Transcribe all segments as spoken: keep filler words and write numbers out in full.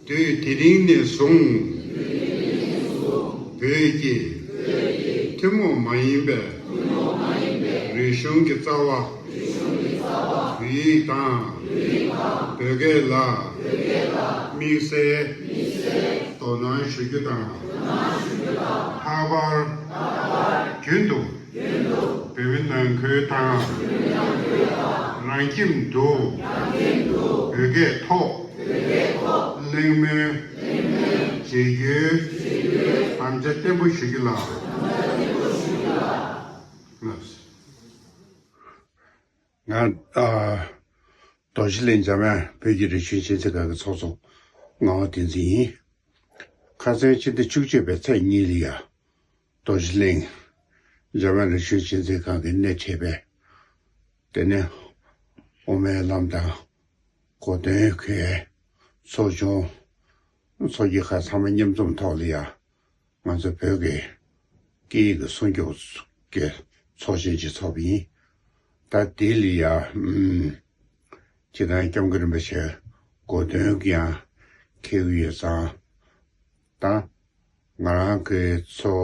དུས་དེ་རིང་ནས་བཟུང་། བོད་ཀྱི་ཐུན་མོང་མ་ཡིན་པའི་རིག་གཞུང་གི་རྩ་བ། བོད་ཡིག་དང་། བོད་སྐད་ལ་དམིགས་བསལ་དོ་སྣང་ཞུ་རྒྱུ་དང་། ལྷག་པར་རྒྱུན་དུ་བོད་མི་ནང་ཁུལ་དང་། རང་ཁྱིམ་དུ་བོད་སྐད་ཐོག་གླེང་མོལ་བྱེད་རྒྱུའི་དམ་བཅའ་བརྟན་པོ་ཞུ་རྒྱུ་ལགས། ང་ཨ། རྡོ་རྗེ་གླིང་འཇམ་དབྱངས་བོད་ཀྱི་རིག་གཞུང་གཅེས་འཛིན་ཁང་གི་ཚོགས་གཙོ་ངག་དབང་བསྟན་འཛིན་ཡིན། ཁ་སང་ཕྱི་ཟླ་བཅུ་གཅིག་པའི་ཚེས་གཉིས་ལ་ཡ། རྡོ་རྗེ་གླིང་འཇམ་དབྱངས་རིག་གཞུང་གཅེས་འཛིན་ཁང་གི་སྣེ་ཁྲིད་པའི། དེ་ནས་དབུ་མའི་ལམ་དང་གོ་སྟོན་གྱི་ཚོགས་ཆུང་ཚོགས་ཀྱི་ཁག་ཚང་མ་མཉམ་འཛོམས་ཐོག་ལ་ཡ། ང་ཚོ་བོད་ཀྱི་སྐད་ཡིག་གི་སྲུང་སྐྱོབ་ཀྱི་ཚོགས་ཆེན་ཅིག་ཚོགས་པ་ཡིན། ད་དེ་ལ་ཡ། ཨུམ། སྤྱིར་བཏང་སྐྱབས་མགོན་རིན་པོ་ཆེ་གོ་སྟོན་གྱི་ཡང་འཁེལ་གྱི་ཡོད་ཙང་། ད་ང་རང་གི་ཚོ་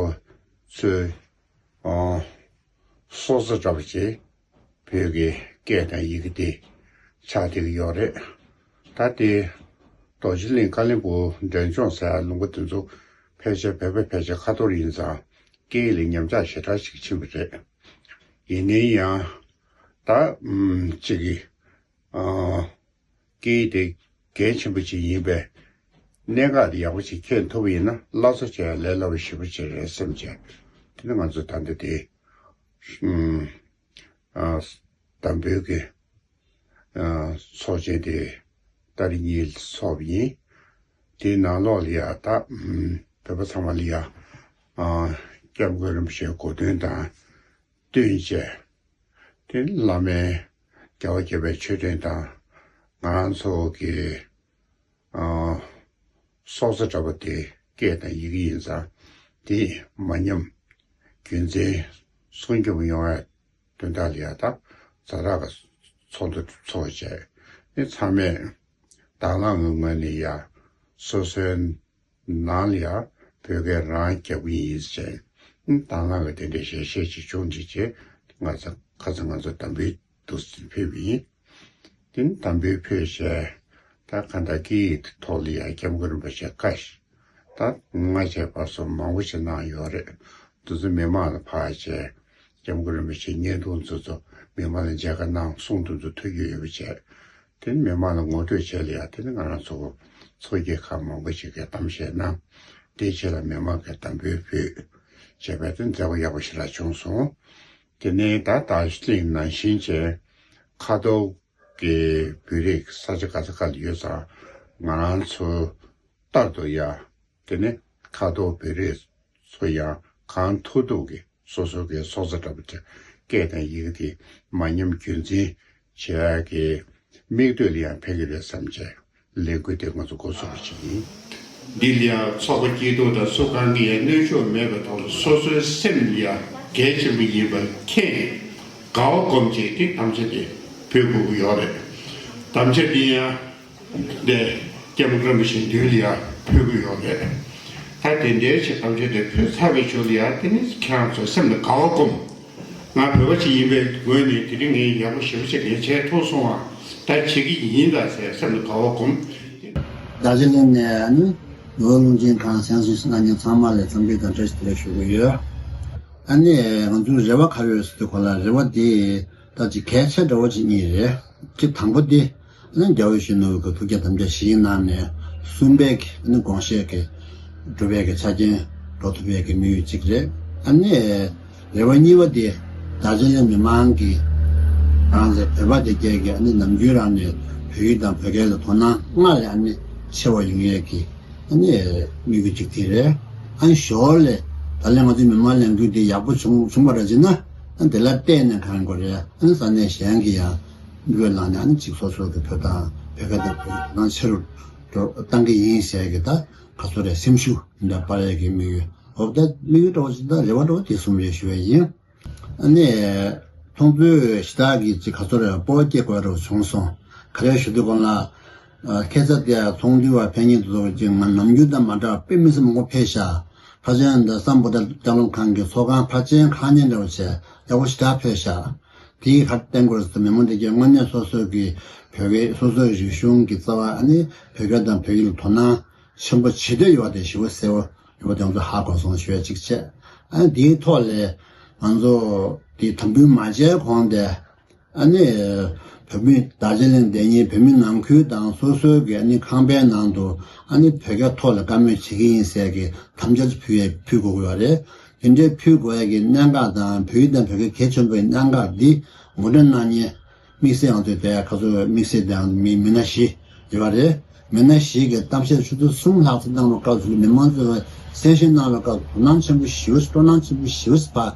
ཚོའི་ཨོ་སོ་སོ་འདྲ་པོ་ཅིག་བོད་ཀྱི་སྐད་དང་ཡི་གེ་དེ་ཆགས་བསྡད་ཀྱི་ཡོད་རེད། ད་དེ་རྡོ་རྗེ་གླིང་ཀ་ལིང་པོ་འབྲས་ལྗོངས་ཟེར་ཡ་ལུང་པ་དེ་ཚོ་ཕལ་ཆེར་བོད་པ་ཕལ་ཆེར་ཁ་ཐོར་ཡིན་ཙང་སྐད་ཡིག་ལ་ཉམས་ཆག་ཞེ་དྲག་ཞིག་ཕྱིན་པ་རེད། ཡིན་ནའི་ཡང་ད་ཨུམ་གཅིག་གི་ཨ། སྐད་ཡིག་དེ་གལ་ཆེན་པོ་ཅིག་ཡིན་པས། གནད་འགག་དེ་ཡག་པོ་ཅིག་མཁྱེན་ཐུབ་པ་ཡིན་ན་སླར་གསོ་བྱེད་ཡ་ལས་སླ་བ་ཞེ་པོ་ཅིག་རེད་སེམས་བྱས། དེ་ནི་ང་ཚོ་ད་ལྟ་དེ་ཨུམ་ཨ་དམ་འབུལ་གྱི་ཨ་ཚོགས་ཆེན་དེ་ཏ་རིག་གཉིས་ཚོགས་པ་ཡིན། དེའི་ནང་ལོགས་ལ་ཡ་ད་ཨུམ་བོད་པ་ཚང་མ་ལ་ཡ་ཨ་སྐྱབས་མགོན་རིན་པོ་ཆེའི་གོ་སྟོན་དང་བསྟུན་བྱས། དེ་བླ་མའི་རྒྱལ་བ་དགྱེས་པའི་མཆོད་སྤྲིན་དང་། ང་རང་ཚོ་གི་ཨ་སྲོག་རྩ་འདྲ་པོ་དེ་སྐད་དང་ཡི་གེ་ཡིན་ཙང་། དེ་མ་ཉམས་རྒྱུན་འཛིན་སྲུང་སྐྱོབ་ཡོང་བའི་དོན་དག་ལ་ཡ་ད་ཛ་དྲག་གི་ཚོགས་འདུ་ཚོགས་བྱས་ནས། ཚང་མས་དང་བླངས་ཀྱི་ངོས་ནས་ཡ་སོ་སོའི་ནང་ལ་ཡ་བོད་སྐད་རང་རྒྱག་གི་ཡིན་ཟེར། དང་བླངས་ཀྱི་དེ་འདྲའི་ཞལ་བཞེས་ཅིག་བྱུང་རྗེས་བྱས། ང་ཚོ་ཁ་སང་ང་ཚོ་དམ་འབུལ་འདུག་སེ་ཕེབས་པ་ཡིན། དེ་ནི་དམ་འབུལ་ཕེབས་བྱས། ད་གང་ལྟར་སྐད་ཡིག་ཐོག་ལ་ཡ་སྐྱབས་མགོན་རིན་པོ་ཆེ་བཀའ་ཞིག་ད་སྔ་རྗེས་བར་གསུམ་མང་པོ་ཞིག་གནང་ཡོད་རེད། དེ་ཚོ་མི་མང་ལ་ཕར་བྱས། སྐྱབས་མགོན་རིན་པོ་ཆེའི་བརྙན་ཐུང་ཚོ་ཚོ་མི་མང་ལ་མཇལ་ཁ་གནང་། གསུང་དེ་ཚོ་ཐོས་རྒྱུ་ཡོད་པ་བྱས། དེ་ནི་མི་མང་ལ་ངོ་སྤྲོད་བྱས་ལ་ཡ། དེ་ནི་ང་རང་ཚོ་ཚོགས་སྐྱིད་ཁག་མང་པོ་ཞིག་གིས་གཏམ་བཤད་གནང་། དེའི་རྗེས་ལ་མི་མང་གིས་དམ་འབུལ་ཕུལ་བྱས་པས། དེ་མཛད་སྒོ་ཡག་པོ་ཞེ་དྲག་བྱུང་སོང་། དེ་ནས་ད་རྡོ་རྗེ་གླིང་ནང་བཞིན་བྱས་ཁ་ཐོར་གྱི་བོད་རིགས་ས་ཆ་ག་ས་ག་ལ་ཡོད་ཙང་། ང་རང་ཚོ་ལྟར་དུ་ཡ། དེ་ནས་ཁ་ཐོར་བོད་རིགས་ཚོ་ཡང་གང་ཐུབ་ཐུབ་ཀྱིས་སོ་སོ་གི་སྲོག་རྩ་འདྲ་པོ་དེ་སྐད་དང་ཡི་གེ་དེ་མ་ཉམས་རྒྱུན་འཛིན་བྱེད་ཡག་གི་མིག་ལྟོས་ལ་ཡང་ཕན་གྱི་རེད་བསམ་བྱས། ལས་འགུལ་དེ་ང་ཚོ་འགོ་ཚུགས་པ་ཞིག་ཡིན། འདི་ལ་ཡང་ཚོགས་པ་སྐྱིད་སྡུག་དང་སུ་གང་གི་ཡང་གནོད་ཕྱོགས་མེད་པའི་ཐོག་ལ། སོ་སོའི་སེམས་ལ་ཡང་གལ་ཆེན་པོ་ཡིན་པ་མཁྱེན། དགའ་བ་སྒོམ་བྱས་ཏེ་དམ་བཅའ་དེ་ཕུལ་དགོས་ཀྱི་ཡོད་རེད། དམ་བཅའ་འདི་ཡང་དེ་སྐྱབས་མགོན་རིན་པོ་ཆེ་མདུན་ལ་ཡང་ཕུལ་གྱི་ཡོད་རེད། ད་དེ་འདྲའི་ཆེད་དམ་བཅའ་དེ་ཕུལ་ཚར་བའི་ཞོར་ལ་ཡང་། དེ་ནི་ཁྱེད་རང་ཚོ་སེམས་ལ་དགའ་བ་སྒོམ། ང་བོད་པ་ཅིག་ཡིན་པའི་ངོས་ནས་དེ་རིང་ངས་ཡག་པོ་ཞེ་པོ་ཅིག་ངས་བྱས་ཐུབ་སོང་བ། ད་བྱེད་ཀྱི་ཡིན་ད་ཟེར་སེམས་ལ་དགའ་བ་སྒོམ། རྡོ་རྗེ་གླིང་ནས་ཨ་ནི་ནོར་བུ་རླུང་འཕྲིན་ཁང་གསན་གཟིགས་གནང་མཁན་ཚང་མ་ལ་འཚམས་འདྲི་དང་བཀྲ་ཤིས་བདེ་ལེགས་ཞུ་གི་ཡོད། ཨ་ནི་ང་ཚོའི་རེ་བ་ག་རེ་ཡོད་ཟེར་དུས་སྒང་ལ། རེ་བ་དེ་ད་ཅིག་གལ་ཆེ་འདྲ་བོ་ཅིག་གཉིས་རེད། གཅིག་དང་པོ་དེ་ཨ་ནི་རྒྱལ་བ་ཡིད་བཞིན་ནོར་བུའི་ཐུགས་བསྐྱེད་དམ་བཅའ་བཞིའི་ནང་ནས་གསུམ་པའི་གི་ཨ་ནི་དགོངས་བཞེད་ཀྱི་སྒྲུབ་པའི་གི་ཆ་རྐྱེན་འགྲོ་ཐུབ་པའི་གི་དམིགས་ཡུལ་གཅིག་རེད། ཨ་ནི་རེ་བ་གཉིས་པ་དེ་རྡོ་རྗེ་གླིང་མི་མང་གིས་རང་ཚོའི་བོད་པ་དེ་གས་ཀྱིས་ཨ་ནི་ནམ་རྒྱུན་རང་ནས་བོད་ཡིག་དང་བོད་སྐད་ལ་དོ་སྣང་སྔར་ལས་ཨ་ནི་ཆེ་བ་ཡོང་ཡས་ཀྱི་ཨ་ནི་དམིགས་ཡུལ་གཅིག་དེ་རེད། ཨ་ནི་ཞོར་ལས་ད་ལན་ང་ཚོའི་མི་མང་ལས་འགུལ་འདི་ཡག་པོ་བྱུང་བྱུང་བ་འདྲ་བྱས་ན། ཨ་ནི་དེ་ལ་བརྟེན་ནས་གང་དགོས་རེད། ཨ་ནི་ས་གནས་གཞན་གྱི་ཡང་མིག་དཔེ་བླངས་ནས། ཨ་ནི་གཅིག་སོ་སོ་གི་བོད་དང་བོད་སྐད་དང་བོད་ཡིག་དོ་སྣང་ཆེ་རུ་འགྲོ་བཏང་གི་ཡིན་ཟེར་གི་ད་ག་ཚོད་རེད། སེམས་ཤུགས་འདི་འདྲ་སྤར་ཡས་ཀྱི་དམིགས་ཡུལ། འོ་ད་དམིགས་ཡུལ་འདྲ་བོ་ཞིག་དང་རེ་བ་འདྲ་བོ་དེ་གསུམ་རེད་ཞུ་བ་ཡིན། ཨ་ནི་མཐོང་ཚུལ་ཞེ་དྲག་གི་ཅིག་ག་ཚོད་རེད། སྤོབས་པ་སྐྱེ་དགོས་རེ་བ་བྱུང་སོང་། ག་རེ་ཞུ་དུས་སྒང་ལ། ཁ་སང་དེ་ཚོགས་འདུ་བ་ཕེབས་མཁན་དེ་ཚོ་ཅིག་ང་ནམ་རྒྱུན་དང་མ་འདྲ་བ་དཔེ་མི་སྲིད་མང་པོ་ཕེབས་ཤག་ཕལ་ཆེར་འདི་སམ་བྷོ་ཊ་ལྟ་སློབ་ཁང་གི་ཚོགས་ཁང་ཕལ་ཆེར་ཁག་ཉེ་འདྲ་བོ་བྱས་ཡག་པོ་ཞེ་དྲག་ཕེབས་ཤག་དེའི་ཁར་བསྟན་དགོས་སུ་མི་མང་དེ་གའི་དངོས་གནས་སོ་སོ་གི་བོད་སྐད་སོ་སོའི་རིག་གཞུང་གི་རྩ་བ་ཨ་ནི་བོད་སྐད་དང་བོད་ཡིག་ལ་དོ་སྣང་ཆེན་པོ་བྱེད་འདོད་ཡོད་པ་དེ་ཞེ་པོ་གསལ་པོ་ཡོད་པ་དེ་ང་ཚོ་ཧ་གོ་སོང་ཞུ་ཡ་གཅིག་བྱས། ཨ་ནི་དེའི་ཐོག་ལས་ང་ཚོ་དེ་དམ་འབུལ་མ་བྱས་གོང་དེ་ཨ་ནི་བོད་མི་རྡོ་རྗེ་གླིང་བསྡད་མཁན་བོད་མི་ནང་ཁུལ་དང་སོ་སོའི་གི་ཨ་ནི་ཁང་པའི་ནང་དུ་ཨ་ནི་བོད་སྐད་ཐོག་ལ་བཀའ་མོལ་བྱེད་ཀྱི་ཡིན་ཟེར་གི་དམ་བཅའ་ཅིག་ཕུལ་ཡ་ཕུལ་དགོས་ཀྱི་ཡོད་རེད། དེ་འདྲའི་ཕུལ་དགོས་ཡ་གི་གནད་འགག་དང་བོད་ཡིག་དང་བོད་སྐད་གལ་ཆེན་པོའི་གནད་འགག་འདི་ངོ་སྤྲོད་གནང་མཁན་དམིགས་བསལ་ང་ཚོའི་དེ་ཁ་སོ་དམིགས་བསལ་དེའང་མི་མི་སྣ་བཞི་ཡོད་པ་རེད། མི་སྣ་བཞི་གིས་གཏམ་བཤད་ཆུ་ཚོད་གསུམ་ལྷག་ཙམ་གནང་བའི་སྐབས་སུ་མི་མང་ཚོས་གསན་བཞེས་གནང་བའི་སྐབས་དོ་སྣང་ཆེན་པོ་ཞེ་པོ་སྤྲོ་སྣང་ཆེན་པོ་ཞེ་པོ་ཕར་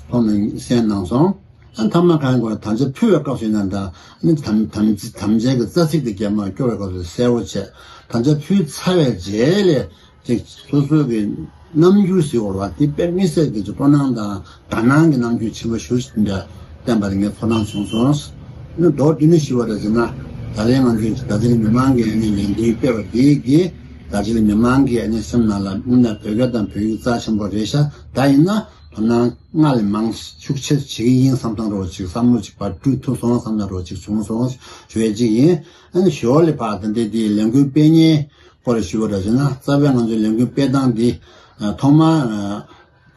ཐོག་ནས་གསན་གནང་སོང་། ཨ་དམ་བཅའ་གང་ཡིན་དགོས་ན་དམ་བཅའ་ཕུལ་བའི་སྐབས་སུ་ཡིན་ན་འདྲ་ཨ་ནི་དམ་དམ་དམ་བཅའ་གི་རྩ་ཚིག་དེ་རྒྱབ་མ་སྐྱོར་བའི་སྐབས་སུ་གསལ་པོ་བྱས་དམ་བཅའ་ཕུལ་ཚར་བའི་རྗེས་ལས། ཅིག་སོ་སོའི་གི་རྣམ་འགྱུར་ཟེར་བ་དེ་དཔེ་མི་སྲིད་ཀྱི་སྤྲོ་སྣང་དང་དགའ་སྣང་གི་རྣམ་འགྱུར་ཆེན་པོ་ཞེ་པོ་ཅིག་འདྲ་བསྟན་པ་དེ་ངས་ཚོར་སྣང་བྱུང་སོང་། ཨ་ནི་མདོར་བསྡུས་ནས་ཞུ་བ་རེད་ཟེར་ན་ད་རེས་ང་ཚོའི་རྡོ་རྗེ་གླིང་མི་མང་གི་ཨ་ནི་ལས་འགུལ་སྤེལ་བ་དེ་གིས་རྡོ་རྗེ་གླིང་མི་མང་གི་ཨ་ནི་སེམས་ནང་ལ་དངོས་གནས་བོད་སྐད་དང་བོད་ཡིག་རྩ་ཆེན་པོ་རེད་ཤག་ད་ཡིན་ན་དོ་སྣང་སྔར་ལས་མང་ཤུགས་ཆེ་བྱེད་ཀྱི་ཡིན་བསམ་བསམ་འདྲ་བོ་ཅིག་བསམ་བློ་ཅིག་ཕར་སྤྲུལ་ཐུབ་སོང་བསམ་བསམ་འདྲ་བོ་ཅིག་བྱུང་སོང་ཞུ་ཡས་ཅིག་ཡིན། ཨ་ནི་ཞོར་ལས་ཕར་ད་ལྟའི་དེའི་ལས་འགུལ་སྤེལ་མཁན་སྐོར་ཞུ་བ་འདྲ་བྱས་ན་རྩ་བའི་ང་ཚོའི་ལས་འགུལ་སྤེལ་སྟངས་འདི་ཐོག་མར་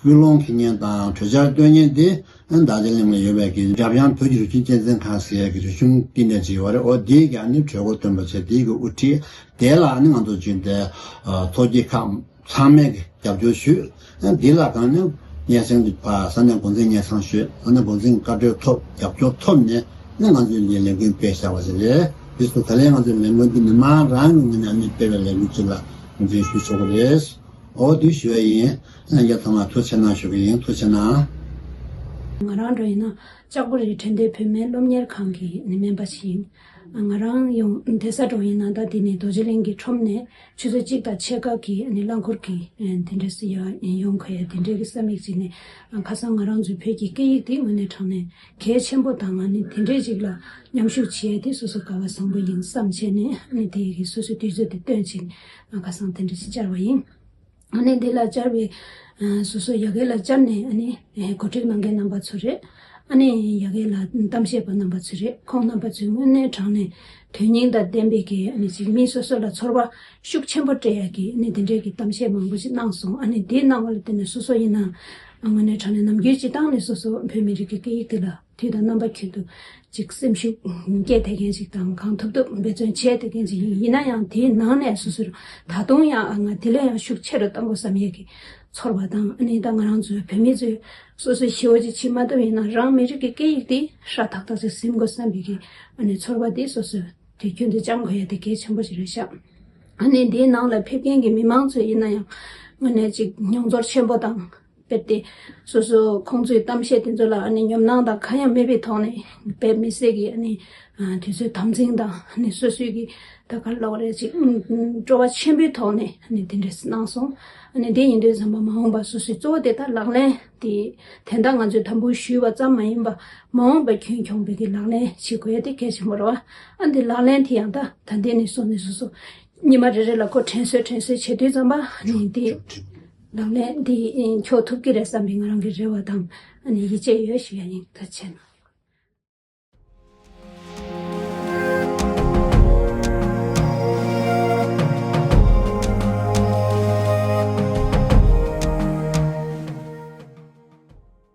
ཀུན་སློང་འཁྱེར་མཁན་དང་གྲོས་འཆར་བཏོན་མཁན་དེ་རྡོ་རྗེ་གླིང་ལ་ཡོད་པའི་གི་འཇམ་དབྱངས་བོད་ཀྱི་རིག་གཞུང་གཅེས་འཛིན་ཁང་ཟེར་ཡ་གི་རིག་གཞུང་བསྟི་གནས་ཅིག་ཡོད་རེད། འོ་དེའི་གི་ཨ་ནི་གྲོས་འགོ་བཏོན་པ་བྱས་དེའི་གི་དབུ་ཁྲིད་དེ་ལ་ཨ་ནི་ང་ཚོ་བྱོན་ཏེ་ཚོགས་སྐྱིད་ཁག་ཚང་མས་ཀྱི་རྒྱབ་སྐྱོར་ཞུས། འདི་ལ་གང་ནས་སྙན་སེང་གི་ཕ་ས་གནས་འགོ་འཛིན་སྙན་སེང་ཞུས། ས་གནས་འགོ་འཛིན་བཀའ་འཁྲོལ་ཐོབ་རྒྱབ་སྐྱོར་ཐོབ་ནས་ནི་ང་ཚོའི་ལས་ལས་འགུལ་སྤེལ་བཞག་པ་ཞིག་རེད། དུས་སུ་ད་ལན་ང་ཚོའི་ལས་འགུལ་འདི་མི་མང་རང་གི་ངོས་ནས་ཨ་ནི་སྤེལ་བའི་ལས་འགུལ་ཅིག་ལ་ངོས་འཛིན་ཞུ་ཆོག་གི་རེད། འོ་དུས་ཞུ་བ་ཡིན། ལྷན་རྒྱས་ཚང་མ་ཐུགས་ཆེ་གནང་ཞུ་གི་ཡིན། ཐུགས་ཆེ་གནང་། ང་རང་འདྲ་ཡིན་ན་ལྕགས་པོ་རི་དྲན་རྟེན་བོད་སྨན་སློབ་གཉེར་ཁང་གི་ནི་སྨན་པ་ཞིག་ཡིན། ང་རང་ཡང་བསྡད་ས་འདྲ་ཡིན་ན་ད་འདི་ནས་རྡོ་རྗེ་གླིང་གི་ཁྲོམ་ནས་ཆུ་ཚོད་གཅིག་དང་ཕྱེད་ཀ་གི་ནི་རླངས་འཁོར་གྱི་དེ་འདྲས་སུ་ཡ་ཡོང་ག་ཡ་དེ་འདྲས་ཀྱི་ས་མིག་ཅིག་ནས་ཁ་སང་ང་རང་ཚོའི་བོད་ཀྱི་སྐད་ཡིག་དེ་དངོས་གནས་དྲང་གནས་གལ་ཆེན་པོ་དང་ཨ་ནི་དེ་འདྲས་ཅིག་ལ་མཉམ་ཞུགས་བྱས་ཏེ་སོ་སོ་དགའ་བ་བཟང་པོ་ཡིན་བསམ་བྱས་ནས་ཨ་ནི་དེ་ཡི་གི་སོ་སོའི་དུས་ཚོད་དེ་བཏོན་བྱས་ནས་ཁ་སང་དེ་འདྲས་ཅིག་བཅར་བ་ཡིན། ཨ་ནི་འདི་ལ་བཅར་བའི་ཨ་སོ་སོ་ཡ་གི་ལ་བཅར་ནས་ཨ་ནི་ཨེ་གོ་སྒྲིག་གནང་མཁན་རྣམ་པ་ཚོ་རེད། ཨ་ནི་ཡ་གི་ལ་གཏམ་བཤད་པ་རྣམ་པ་ཚོ་རེད། ཁོང་རྣམ་པ་ཚོས་དངོས་གནས་དྲང་གནས་དོན་སྙིང་དང་ལྡན་པའི་གི་ཨ་ནི་ཅིག་མི་སོ་སོ་ལ་ཚོར་བ་ཤུགས་ཆེན་པོ་སྤྲད་ཡ་གི་ཨ་ནི་འདི་འདྲའི་གི་གཏམ་བཤད་མང་པོ་ཞིག་གནང་སོང་། ཨ་ནི་འདི་གནང་བ་ལ་བརྟེན་ནས་སོ་སོ་ཡིན་ན་དངོས་གནས་དྲང་གནས་ནམ་རྒྱུན་སྤྱི་བཏང་ནས་སོ་སོ་བོད་མི་རིགས་ཀྱི་སྐད་ཡིག་འདི་ལ་དུས་དང་རྣམ་པ་ཀུན་ཏུ་ཅིག་སེམས་ཤུགས་སྐྱེད་བསྡད་མཁན་ཞིག་དང་གང་ཐུབ་ཐུབ་འབད་བརྩོན་བྱས་བསྡད་མཁན་ཞིག་ཡིན། ཡིན་ན་ཡང་དེའི་ནང་ནས་སོ་སོར་ད་དུང་ཡང་ང་དེ་ལས་ཡང་ཤུགས་ཆེ་རུ་གཏང་དགོས་བསམ་ཡས་ཀྱི་ཚོར་བ་དང་ཨ་ནི་ད་ང་རང་ཚོའི་བོད་མི་ཚོས་སོ་སོའི་ཞི་བ་ཅིག་བྱེད་མ་ཐུབ་ཡིན་ན་རང་མི་རིགས་ཀྱི་སྐད་ཡིག་དེ་སྲ་ཐག་ཐག་ཅིག་ཟིན་དགོས་བསམ་པའི་གི་ཨ་ནི་ཚོར་བ་དེ་སོ་སོས་དུས་རྒྱུན་དུ་བཅང་དགོས་ཡ་དེ་གལ་ཆེན་པོ་ཞིག་རེད་ཤག་ཨ་ནི་དེའི་ནང་ལ་ཕེབས་མཁན་གྱི་མི་མང་ཚོས་ཡིན་ན་ཡང་དངོས་གནས་ཅིག་མྱོང་ཚོར་ཆེན་པོ་དང་། དཔེར་ཏེ། སོ་སོ་ཁོང་ཚོའི་གཏམ་བཤད་དེ་ཚོ་ལ་ཨ་ནི་ཉོབ་སྣང་དང་གང་ཡང་མེད་པའི་ཐོག་ནས་དཔེ་མི་སྲིད་ཀྱི་ཨ་ནི་དུས་ཚོད་དམ་འཛིན་དང་ཨ་ནི་སོ་སོའི་གི་ད་ག་ལབ་རེད་ཅིག་སྤྲོ་བ་ཆེན་པོའི་ཐོག་ནས་ཨ་ནི་དེ་འདྲས་གནང་སོང་། ཨ་ནི་དེ་ཡིན་དུས་ཙམ་པ་མ་འོངས་པ་སོ་སོའི་གཙོ་བོ་དེ་དག་ལག་ལེན་དེ་དེ་འདྲ་ང་ཚོས་དམ་འབུལ་ཞུས་པ་ཙམ་མ་ཡིན་པ་མ་འོངས་པ་ཁྱོན་འཁྱོངས་པའི་གི་ལག་ལེན་བྱེད་དགོས་ཡ་དེ་གལ་ཆེན་པོ་རེད་བ། ཨ་འདི་ལག་ལེན་དེ་ཡང་ད་ད་ལྟའི་ནས་བཟུང་ནས་སོ་སོ། ཉི་མ་རེ་རེ་ལ་ཁོ་དྲན་གསོས་དྲན་གསོས་བྱེད་དུས་ཙམ་པ་ནི་དེ་ལག་ལེན་དེ་འཁྱོག་ཐུབ་ཀྱི་རེད་བསམ་པའི་ང་རང་གི་རེ་བ་དང་ཨ་ནི་ཡིད་ཆེས་ཡོད་ཞུ་ཡ་ཡིན། ཐུགས་རྗེ་ཆེ་གནང་།